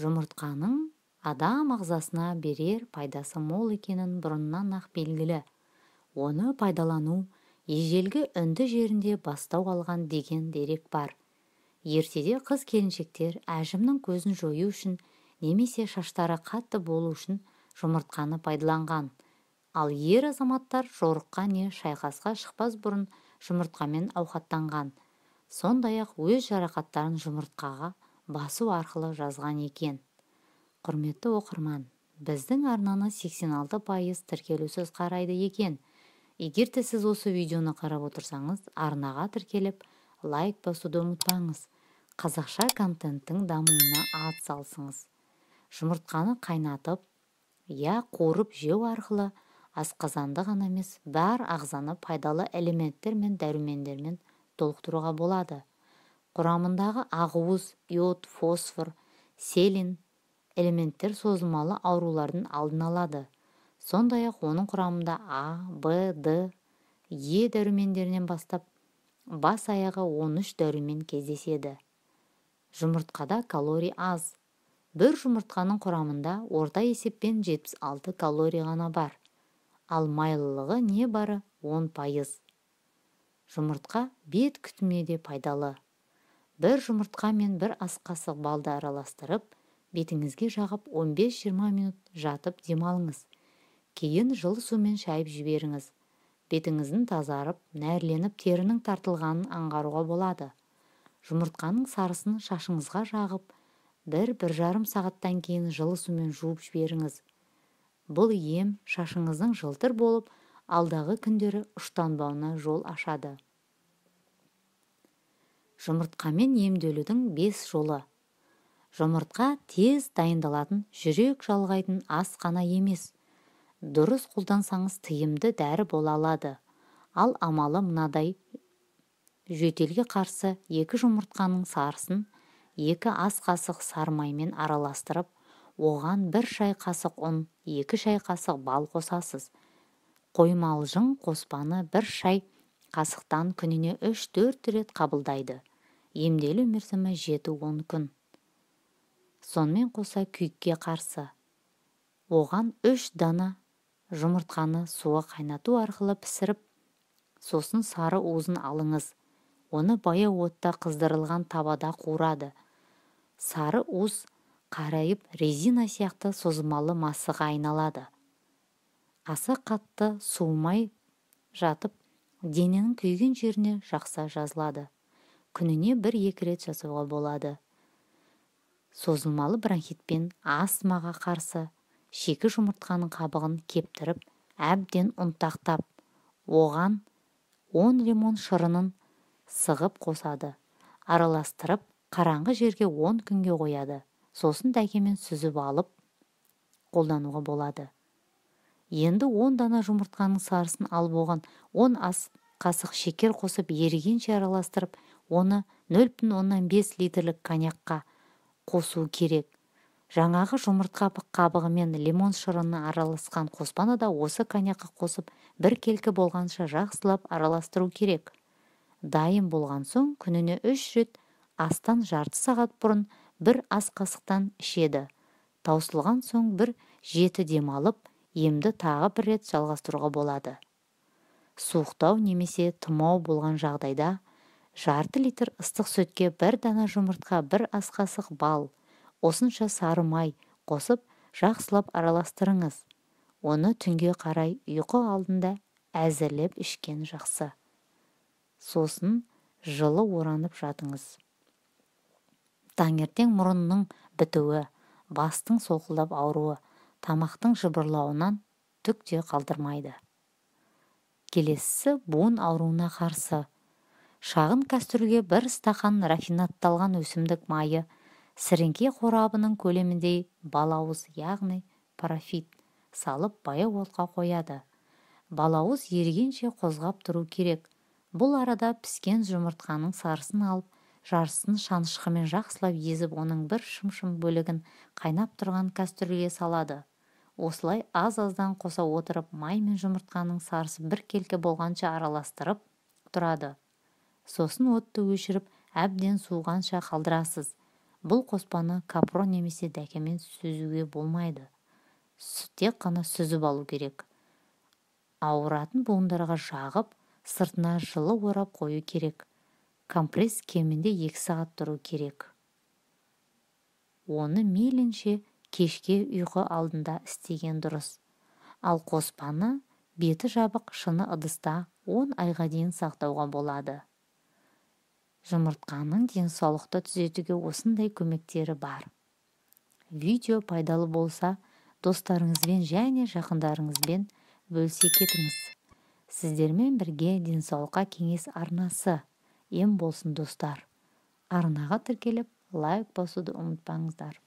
Жұмыртқаның адам ағзасына берер пайдасы мол екенін бұрыннан-ақ белгілі. Оны пайдалану ежелгі үнді жерінде бастау алған деген дерек бар. Ертеде қыз-келіншектер әжімнің көзін жою үшін немесе шаштары қатты болу үшін жұмыртқаны пайдаланған. Ал ер азаматтар жорыққа не шайқасқа шықпас бұрын жұмыртқамен ауқаттанған. Сондай-ақ өз жарақаттарын жұмыртқаға басу арқылы жазған екен. Құрметті оқырман, біздің арнаны 86% тіркелусіз қарайды екен. Егер де сіз осы видеоны қарап отырсаңыз, арнаға тіркеліп, лайк басуды ұмытпаңыз. Қазақша контенттің дамуына ат салсыңыз. Жұмыртқаны қайнатып, я қуырып жеу арқылы асқазанды ғана емес, бар ағзаны пайдалы элементтер мен дәрумендермен толықтыруға болады. Құрамындағы ақуыз, йод, фосфор, селен элементтер созылмалы аурулардың алдын алады. Сондай-ақ оның құрамында А, Б, Д, Е дәрумендерінен бастап бас аяғы 13 дәрумен кездеседі. Жұмыртқада калорий аз. Бір жұмыртқаның құрамында орта есеппен 76 калорий ғана бар. Ал майлылығы небары 10%. Жұмыртқа бет күтіміне де пайдалы. Бір жұмыртқа мен бір ас қасық балды араластырып, бетіңізге жағып 15-20 минут жатып демалыңыз. Кейін жылы сумен шайып жіберіңіз. Бетіңіздің тазарып, нәрленіп, терінің тартылғанын аңғаруға болады. Жұмыртқаның сарысын шашыңызға жағып, 1-1,5 сағаттан кейін жылы сумен жуып жіберіңіз. Бұл ем шашыңыздың жылтыр болып, алдағы күндері ұштанбауына жол ашады. Жұмыртқамен емделудің 5 жолы. Жұмыртқа тез дайындалатын, жүрек жалғайтын ас қана емес. Дұрыс қолдансаңыз тиімді дәрі бола алады. Ал амалы мынадай: жөтелге қарсы 2 жұмыртқаның сарысын 2 ас қасық сары маймен араластырып, оған 1 шай қасық ұн, 2 шай қасық бал қосасыз. Қоймалжың қоспаны 1 шай қасықтан күніне 3-4 рет қабылдайды. Емделу мерзімі 7-10 күн. Сонымен қоса күйікке қарсы. Оған 3 дана жұмыртқаны суға қайнату арқылы пісіріп, сосын сары уызын алыңыз. Оны баяу отта қыздырылған табада қуырады. Сары уыз қарайып, резина сияқты созылмалы массаға айналады. Аса қатты суымай жатып, дененің күйген жеріне жақса жазылады. Күніне 1-2 рет жасауға болады. Созылмалы бронхитпен астмаға қарсы шикі жұмыртқаның қабығын кептіріп, әбден ұнтақтап, оған 10 лимон шырынын сығып қосады. Араластырып, қараңғы жерге 10 күнге қояды. Сосын дәкемен сүзіп алып, қолдануға болады. Енді 10 дана жұмыртқаның сарысын алып, оған 10 ас қасық шекер қосып, ерігенше араластырып, оны 0,5 литрлік коньякқа қосу керек. Жаңағы жұмыртқа қабығы мен лимон шырыны араласқан қоспаны да осы коньякқа қосып, бір келкі болғанша жақсылап араластыру керек. Дайын болған соң күніне 3 рет астан жарты сағат бұрын бір ас қасықтан ішеді. Таусылған соң бір жеті демалып, емді тағы бір рет жалғастыруға болады. Суықтау немесе тұмау болған жағдайда жарты литр ыстық сүтке 1 дана жұмыртқа, 1 ас қасық бал, осынша сары май қосып, жақсылап араластырыңыз. Оны түнге қарай ұйқы алдында әзірлеп ішкен жақсы. Сосын жылы оранып жатыңыз. Таңертең мұрынның бітуі, бастың солқылдап ауруы, тамақтың жыбырлауынан түк те қалдырмайды. Келесісі буын ауруына қарсы. Шағын кастрюльге 1 стақан рафинатталған өсімдік майы, сіріңке қорабының көлеміндей балауыз, яғни парафит салып баяу отқа қояды. Балауыз ерігенше қозғап тұру керек. Бұл арада піскен жұмыртқаның сарысын алып, жартысын шанышқымен жақсылап езіп, оның бір шым-шым бөлігін қайнап тұрған кастрюльге салады. Осылай аз-аздан қоса отырып, май мен жұмыртқаның сарысы бір келкі болғанша араластырып тұрады. Сосын отты өшіріп, әбден суығанша қалдырасыз. Бұл қоспаны капрон немесе дәкемен сүзуге болмайды. Тек қана сүзіп алу керек. Ауыратын буындарға жағып, сыртына жылы орап қою керек. Компресс кемінде 2 сағат тұру керек. Оны мейлінше кешке ұйқы алдында істеген дұрыс. Ал қоспаны беті жабық шыны ыдыста 10 айға дейін сақтауға болады. Жұмыртқаның денсаулықты түзетуге осындай көмектері бар. Видео пайдалы болса, достарыңызбен және жақындарыңызбен бөлісе кетіңіз. Сіздермен бірге Денсаулыққа кеңес арнасы. Ем болсын, достар. Арнаға тіркеліп, лайк басуды ұмытпаңыздар.